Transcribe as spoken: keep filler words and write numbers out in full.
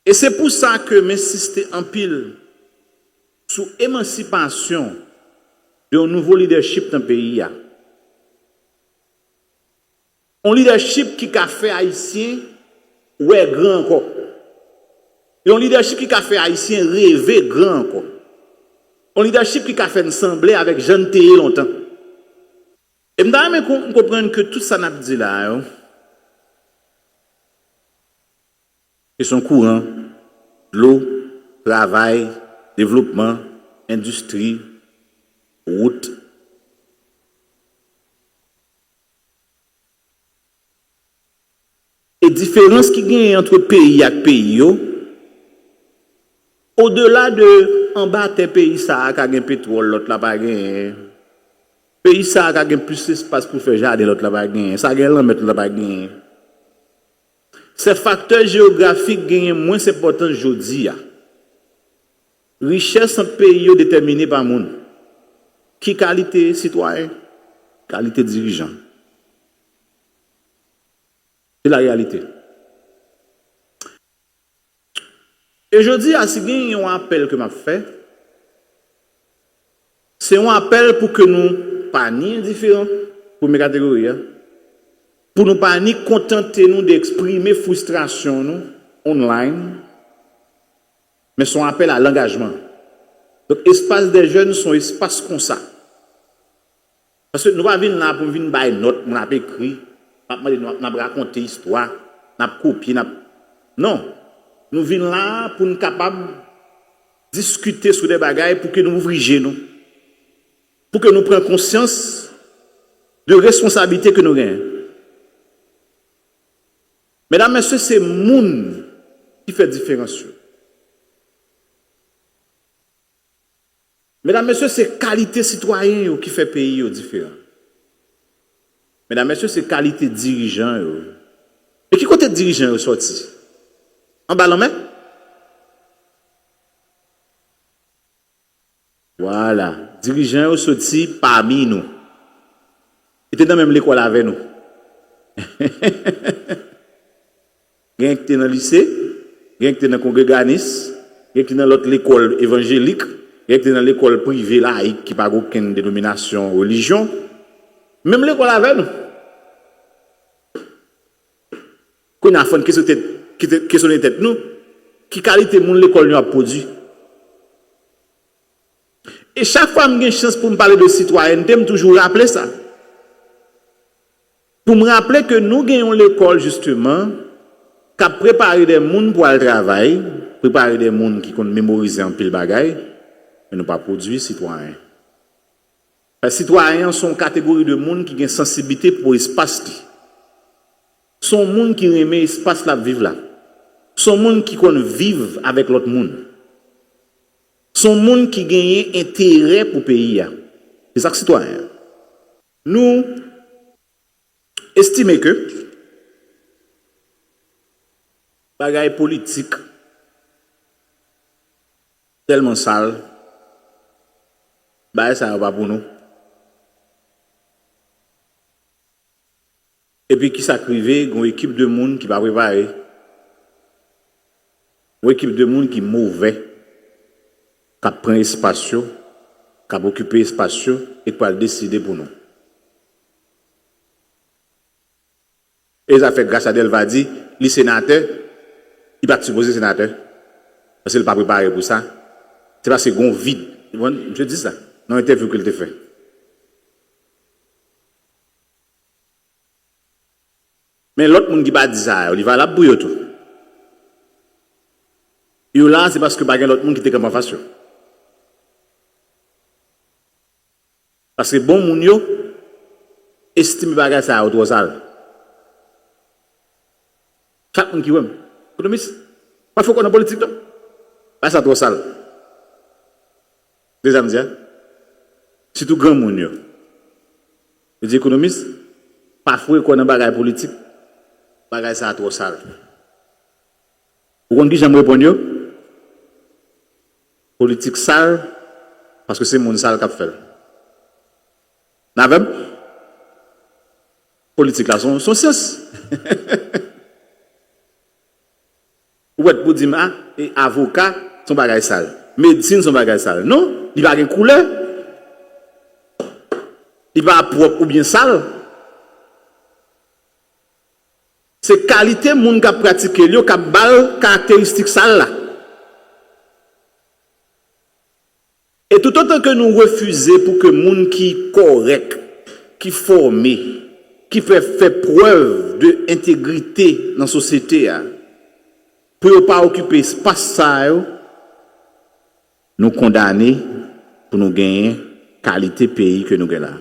E se pou sa ke m ensiste anpil sou emansipasyon de yon nouvo lidèchip nan peyi a. Yon lidèchip ki ka fè Ayisyen wè gran ankò. Yon lidèchip ki ka fè Ayisyen reve gran ankò. Yon lidèchip ki ka fè n sanble avèk jan n te ye lontan. E m ta renmen kon- konprann ke tout sa n ap di la a yo, kesyon kouran, dlo, travay, devlopman, endistri, wout. E diferans ki genyen ant peyi ak peyi yo, odela de anba tè peyi sa a ka gen petwòl, lòt la pa genyen. Peyi sa a ka gen plis espas pou fè jaden, lòt la pa genyen. Sa gen lanmè, lòt la pa genyen. Se faktè jewografik genyen mwens enpòtans jodi a. Richès ant peyi yo detèmine pa moun. Ki kalite sitwayen? Kalite dirijan. Se la reyalite. E jodi a, si gen yon apèl ke m ap fè, se yon apèl pou ke nou pa ni endiferan, premye kategori a, pou nou pa ni kontante nou de eksprime fristrasyon nou online, men se yon apèl a langajman. Donk, espas dè jèn se yon espas konsa. Paske nou pa vin la pou n vin bay nòt, moun ap ekri, n ap mande nou, n ap rakonte istwa, n ap kopye, n ap... Non. Nou vin la pou n kapab diskite sou de bagay pou ke nou ouvri je nou. Pou ke nou pran konsyans de responsablite ke nou genyen. Medam, mesye, se moun ki fè diferans yo. Medam, mesye, se kalite sitwayen yo ki fè peyi yo diferan. Medam, mesye, se kalite dirijan yo. E ki kote dirijan yo sòti? Anba lanmè? Vwala. Dirijan yo soti pami nou. Yo te nan menm lekòl avè nou. Gen ki te nan lise, gen ki te nan kongreganis, gen ki te nan lòt lekòl evanjelik, gen ki te nan lekòl prive layik ki pa gen okenn denominasyon relijyon. Menm lekòl avè nou. Kounye a, fò n kesyone tèt, kite- kesyone tèt nou, ki kalite moun lekòl nou ap pwodui? E chak fwa m gen chans pou m pale de sitwayènte, m toujou raple sa. Pou m raple ke nou gen yon lekòl, jisteman, k ap prepare de moun pou al travay, prepare de moun ki konn memorize anpil bagay, men nou pa pwodui sitwayen. Sitwayen an se yon kategori de moun ki gen sansiblite pou espas li. Se yon moun ki renmen espas l ap viv la. Se yon moun ki konn viv avèk lòt moun. Se yon moun ki genyen enterè pou peyi a. Se sa k sitwayen an. Nou estime ke bagay politik tèlman sal, bagay sa yo pa pou nou. Epi kisa k rive? Gen yon ekip de moun ki pa prepare. Yon ekip de moun ki movè, k ap pran espas yo, k ap okipe espas yo, e k pral deside pou nou. E sa fè Gracia Delva di li senatè, li pa t sipoze senatè, paske l pa prepare pou sa. Se paske gen yon vid. Ou konprann? Misye di sa nan yon entèvyou ke l te fè. Men lòt moun ki pa di sa yo, li valab pou yo tou. Yo la, se paske pa gen lòt moun ki te kanpe anfas yo. Paske bon moun yo estime bagay sa yo twò sal. Chak moun ki wè m, ekonomis, pa fè w nan politik non. Bagay sa twò sal. Se sa m di a. Sitou granmoun yo. Yo di ekonomis, pa foure kò nan bagay politik. Bagay sa twò sal. Ou konn kijan m reponn yo? Politik sal, paske se moun sal k ap fè l. N avè m? Politik la se yon, se yon syans. Ou Pwèt pou di m, a, e avoka, se yon bagay sal. Medsin, se yon bagay sal. Non, li pa gen koulè. Li pa pwòp oubyen sal. Se kalite moun k ap pratike l yo k ap ba l karakteristik sal la. E toutotan ke nou refize pou ke moun ki kòrèk, ki fòme, ki fè fè prèv de entegrite nan sosyete a, pou yo pa okipe espas sa yo, nou kondane pou nou genyen kalite peyi ke nou gen la.